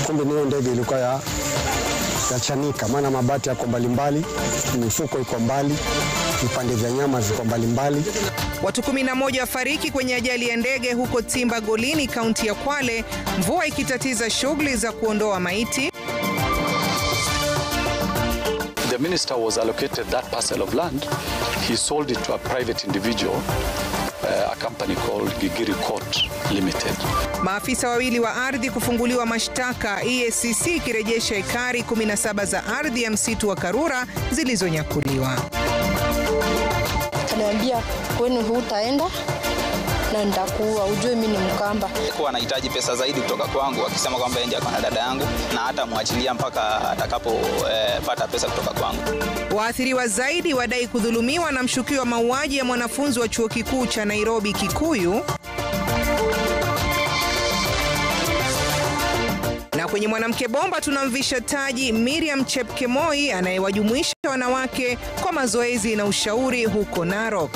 Kumbe niyo ndege ilikuwa ya chanika, maana mabati yako mbalimbali, mifuko iko mbali, vipande vya nyama viko mbalimbali. Watu 11 wafariki kwenye ajali ya ndege huko Timba Golini, kaunti ya Kwale, mvua ikitatiza shughuli za kuondoa maiti. The minister was allocated that parcel of land. He sold it to a private individual, a company called Gigiri Court Limited. Maafisa wawili wa ardhi kufunguliwa mashtaka, EACC ikirejesha ekari 17 za ardhi ya msitu wa Karura zilizonyakuliwa. Kaniambia kwenu hutaenda na nitakuua, ujue mimi ni Mkamba. Kwa anahitaji pesa zaidi kutoka kwangu, akisema kwamba yeye ndiye akona dada yangu na hata muachilia mpaka atakapopata pesa kutoka kwangu. Waathiriwa zaidi wadai kudhulumiwa na mshukiwa mauaji ya mwanafunzi wa chuo kikuu cha Nairobi Kikuyu. Na kwenye Mwanamke Bomba tunamvisha taji Miriam Chepkemoi anayewajumuisha wanawake kwa mazoezi na ushauri huko Narok.